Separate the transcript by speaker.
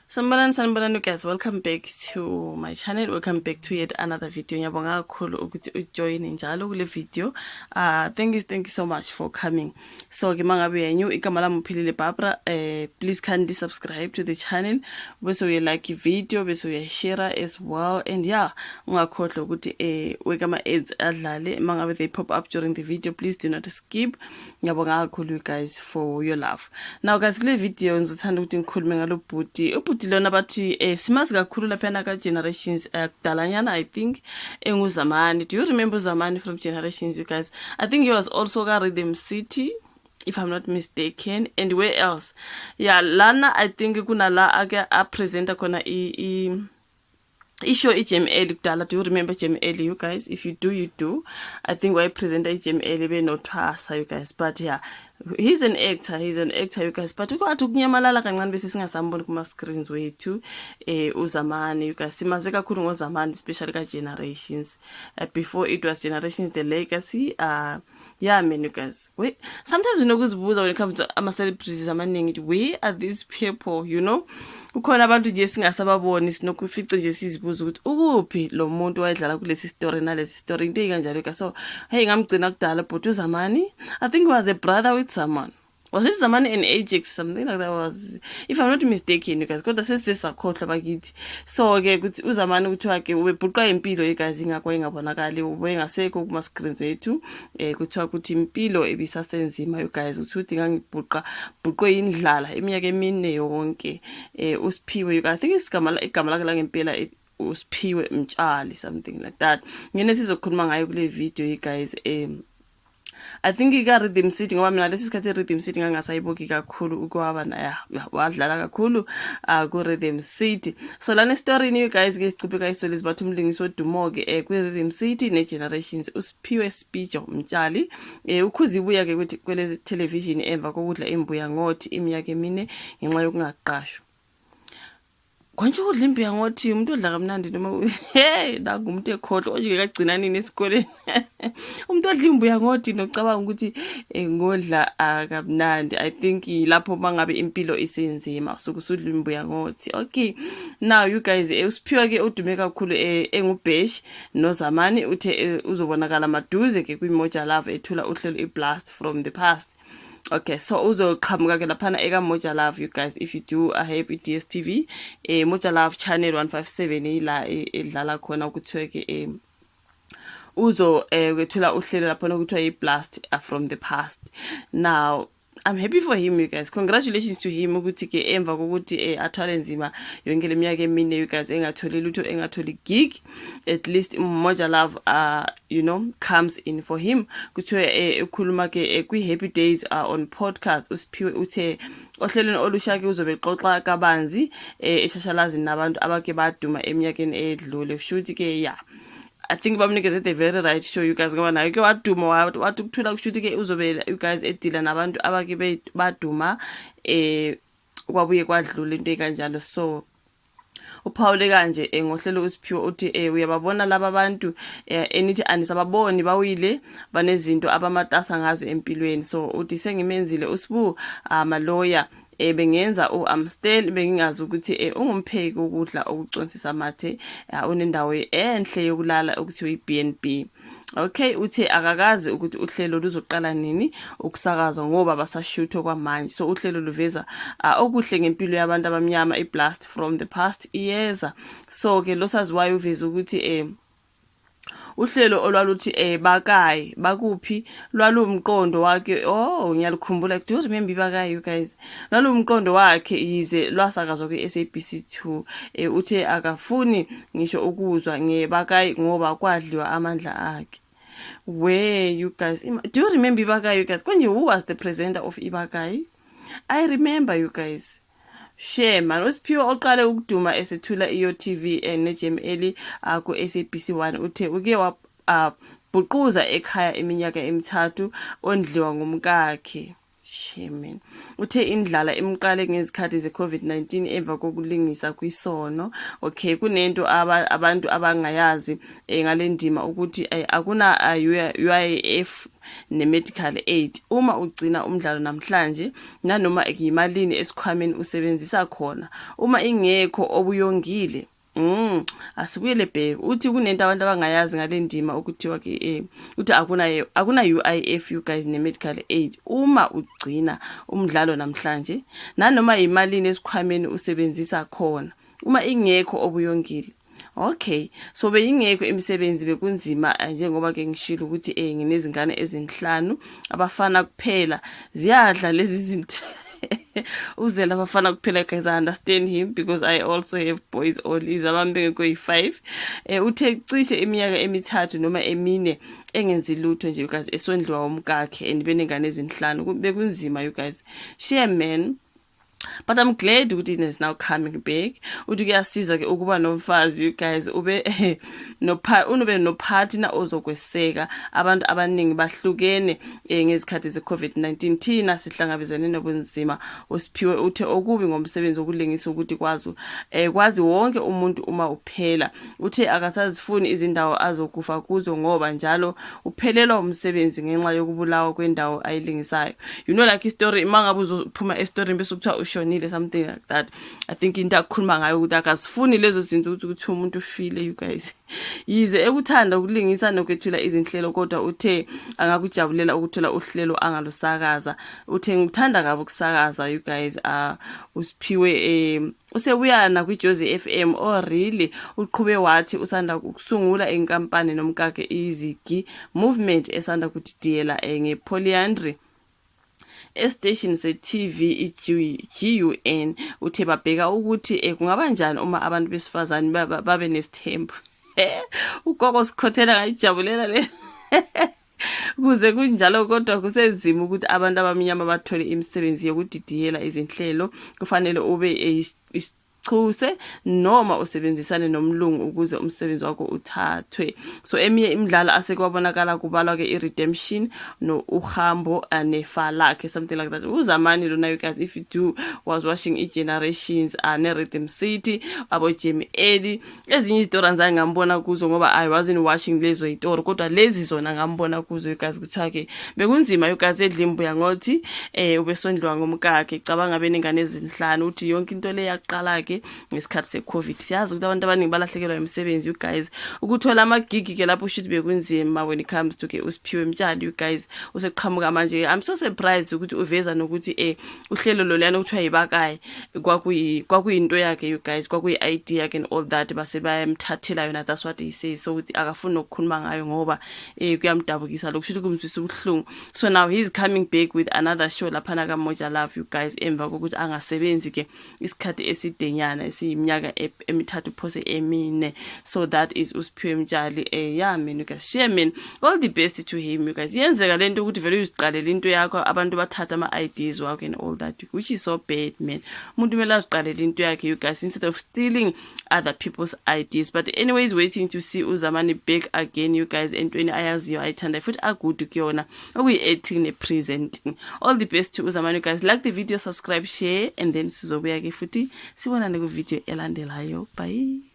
Speaker 1: Sanibonani, sanibonani guys, welcome back to my channel, welcome back to yet another video. Ngiyabonga kakhulu ukuthi ujoin njalo kule video. Thank you, thank you so much for coming. So ke mangabe uya new, igama lami uPhilile Barbara. Please kindly subscribe to the channel, bese uye like video, bese uya share as well, and yeah, ungakhohlwa ukuthi weke ama ads adlale mangabe they pop up during the video. Please do not skip. Ngiyabonga kakhulu, you guys, for your love. Now guys, kule video ngizothanda ukuthi ngikhulume ngalo bhuti, ubhuti lona bathi simazi kakhulu laphana ka Generations kudalanyana, I think enguZamani. Do you remember Zamani from Generations, you guys? I think he was also ka Rhythm City, if I'm not mistaken, and where else? Yeah, lana I think kunala ake a presenta khona i ishow iJam Alley kudala. Do you remember Jam Alley, you guys? If you do, you do. I think wayepresenta iJam Alley benothwasa, you guys. But yeah, he's an actor, he's an actor, you guys, but kwathi ukunyamalala kancane bese singasamboni kuma screens wethu uZamani, you guys. Simaze kakhulu ngoZamani, especially ka Generations, before it was Generations The Legacy. Yeah man, you guys, wait, sometimes unokuzibuza when it comes to ama celebrities amaningi, where are these people? Kukhona abantu nje singasababoni, sinokufice nje sizibuza ukuthi ukuphi lo muntu wayedlala kulesi story nalesi story, into eyikanjalo ka. So hey, ngamgcina kudala, but uZamani, I think he was a brother with someone. Was it Zamani and Ajax, something like that was, if I'm not mistaken, you guys? Kodwa sesisakhohlwa bakithi. So ke kuthi uZamani kuthiwa ke ubebhuqa impilo, you guys, ingakho engabonakali, ubengasekho kuma screens wethu. Kuthiwa ukuthi impilo ebisasenzima, you guys, uthi ngangibhuqa bhuqwe indlala iminyaka emine yonke. USiphiwe, you guys, I think isigama, igama lakhe langempela uSiphiwe Mtshali, something like that. Ngene sizokhuluma ngayo kule video, you guys. I think ika Rhythm City, ngoba mina lesi sikhathi Rhythm City ngangasayibuki kakhulu, ukwaba na wadlala kakhulu ku Rhythm City. So lana story, you guys, ke sicuphe kayisolezi, bathi umlingisi wodumo ke kwi Rhythm City ne Generations, uSiphiwe Spijo Mtshali, ukhuza ibuya ke ukuthi kwele television emva kokudla imbuya ngothi iminyaka emine ngenxa yokungaqashwa. Konje ukudla imbuya ngothi, umuntu odla kamnandi noma, hey, nangu umuntu ekhohlwa konje kagcina nini esikoleni, umuntu odla imbuya ngothi nocabanga ukuthi ngodla kamnandi. I think lapho mangabe impilo isenzima usuke usudla imbuya ngothi. Okay, now you guys, uSiphiwa ke udume kakhulu enguBesh noZamani, uthe uzobonakala maduze ke kwiMoja Love ethula uhlelo iBlast from the Past. Okay, so uzoqhamuka ke laphana eka Moja Love, you guys. If you do have i-DStv, Moja Love channel 157 ila edlala khona. Kuthiwe ke uzo kwethula uhlelo lapho okuthiwa i-Blast from the Past. Now I'm happy for him, you guys. Congratulations to him ukuthi ke emva kokuthi athwale nzima yonke leminyaka emine, you guys, engatholi lutho, engatholi gig, at least Moja Love comes in for him. Kuthiwe ukhuluma ke kwi Happy Days on podcast, uSiphiwe uthe ohlelweni olusha ke uzobe xoxa kabanzi eshashalazini nabantu abake baduma eminyakeni edlule. Kusho ke, yeah, I think bamnikeze the very right show, you guys, ngoba naye ke waduma, wathi ukuthula. Kusho ukuthi ke uzobe, you guys, edila nabantu abake baduma kwabuye kwadlula, into ekanjalo. So uphawule kanje ngohlelo uSiphiwe, uthi uyababona laba bantu enithi anisababoni, bawile, banezinto abamatasa ngazo empilweni. So uthi sengimenzile uSibu Maloya, bengenza uAmstel, bengingazi ukuthi ungumpheki ukudla okuconsisa amathe, unendawo enhle yokulala okuthiwa iBnB. Okay, uthe akakazi ukuthi uhlelo luzoqala nini ukusakazwa ngoba basashutho kwamanje. So uhlelo luveza okuhle ngempilo yabantu abamnyama, iBlast from the Past iyeza. So ke lo saziwayo uveza ukuthi uhlelo olwaluthi bakayi bakuphi lwalumqondo wakhe. Oh, ngiyalikhumbula. Do you remember Bakayi, you guys? Lwalumqondo wakhe, yize lwasakazwa kwi-SABC 2. Uthe akafuni ngisho ukuzwa ngebakayi ngoba kwadliwa amandla akhe. Where, you guys, do you remember Ibakayi, you guys? Konje who was the presenter of Ibakayi? I remember, you guys. Shame man. USiphiwe oqale ukuduma esethula iYoTV neJam Alley ku SABC 1, uthe uke wa bhuquza ekhaya iminyaka emithathu ondliwa ngumkakhe. Shame. Uthe indlala imqale ngezikhathi ze-COVID-19 emva kokulingisa kwisono. Okay, kunento abantu abangayazi ngale ndima ukuthi akuna UIF ne-medical aid. Uma ugcina umdlalo namhlanje, nanoma yimalini esikhwameni usebenzisa khona uma ingekho obuyongile. Asibuyele bheke. Uthi kunento abantu abangayazi ngale ndima okuthiwa ke uthi akuna UIF, you guys, ne medical aid. Uma ugcina umdlalo namhlanje, nanoma imalini esikhwameni usebenzisa khona uma ingekho obuyongile. Okay, so beyingekho imisebenzi, bekunzima, njengoba ke ngishilo ukuthi nginezingane ezinhlanu, abafana kuphela, ziyadla lezi zinto uzela abafana kuphela. Guys, I understand him because I also have boys only, abami bengekho yi-5. Uthe cishe iminyaka 3 noma 4 engenzi lutho nje, guys, esondliwa umkakhe and benengane ezinhlanu. Bekunzima, you guys. Shame, man, but I'm glad ukuthi it is now coming back. Uthi kuyasiza ke ukuba nomfazi, you guys, ube no ube no-partner ozokweseka. Abantu abaningi bahlukene ngezikhathi ze-COVID-19, thina sihlangabezane nobunzima. Usiphiwe uthe okubi ngomsebenzi wokulingisa ukuthi kwazi wonke umuntu uma uphela. Uthe akasazifuni izindawo azokufa kuzo ngoba njalo uphelelwa umsebenzi ngenxa yokubulawa kwendawo ayilingisayo. Like istory, uma ngabe uzophuma estoryini bese kuthiwa ushonile, something like that. I think into akukhuluma ngayo ukuthi akasifuni lezo zinto, ukuthi umuntu ufile, you guys. Yize ekuthanda ukulingisa nokwethula izinhlelo, kodwa uthe angakujabulela ukuthola uhlelo angalusakaza. Uthe ngikuthanda kabi ukusakaza, you guys. Usiphiwe usebuya nakwiJozi FM. Oh really? Uqhube wathi usanda ukusungula inkampani nomkakhe, Izigi Movement, esanda kudidiyela ngepolyandry esiteshini se-TV i-GUN. Uthe babheka ukuthi kungaba njani uma abantu besifazane babe nesithembu. Ugogo Sikhothela ngayijabulela le. Kuze kunjalo kodwa kusenzima ukuthi abantu abamnyama bathole imisebenzi yokudidiyela izinhlelo. Kufanele ube isichuse noma usebenzisane nomlungu ukuze umsebenzi wakho uthathwe. So eminye imidlalo asekwabonakala kubalwa ke i-Redemption no Uhambo nefa lakhe, something like that. Uzamani lona, you guys, if you do was watching i-Generations ne-Rhythm City, abo Jamie Ellie, ezinye izitori angizange ngambona kuzo ngoba I wasn't watching lezo yitori, kodwa lezi zona ngambona kuzo, you guys. Kuthiwa ke bekunzima, you guys, edla imbuya ngothi ubesondliwa ngomkakhe. Cabanga benengane ezinhlanu. Uthi yonke into le yaqala ke ngesikhathi se-COVID. Siyazi ukuthi abantu abaningi balahlekelwa imisebenzi, you guys. Ukuthola amagigi ke lapho ushuthi bekunzima when it comes to ke uSiphiwe Mtshali, you guys. Useqhamuka manje. I'm so surprised ukuthi uveza nokuthi uhlelo loluyana okuthiwa yibakayi kwakuyinto yakhe, you guys, kwakuyi-idea yakhe and all that, base bayamthathela yona. That's what he says. So ukuthi akafuni nokukhuluma ngayo ngoba kuyamdabukisa lokhu, shuthi kumzwisa ubuhlungu. So now he's coming back with another show laphana kaMoja Love, you guys, emva kokuthi angasebenzi ke isikhathi esidenyana esiyiminyaka 3 phose 4. So that is uSiphiwe Mtshali. Yeah man, you guys, share man, all the best to him, you guys. Yenzeka lento ukuthi vele uziqalele into yakho, abantu bathatha ama-ideas wakho and all that, which is so bad, man. Umuntu kumele aziqalele into yakhe, you guys, instead of stealing other people's ideas. But anyways, waiting to see uZamani back again, you guys, entweni ayaziyo, ayithandayo futhi a-good kuyona, okuyi-acting ne-presenting. All the best to uZamani, you guys. Like the video, subscribe, share, and then sizobuya ke futhi sibonane ku-video elandelayo. Bye.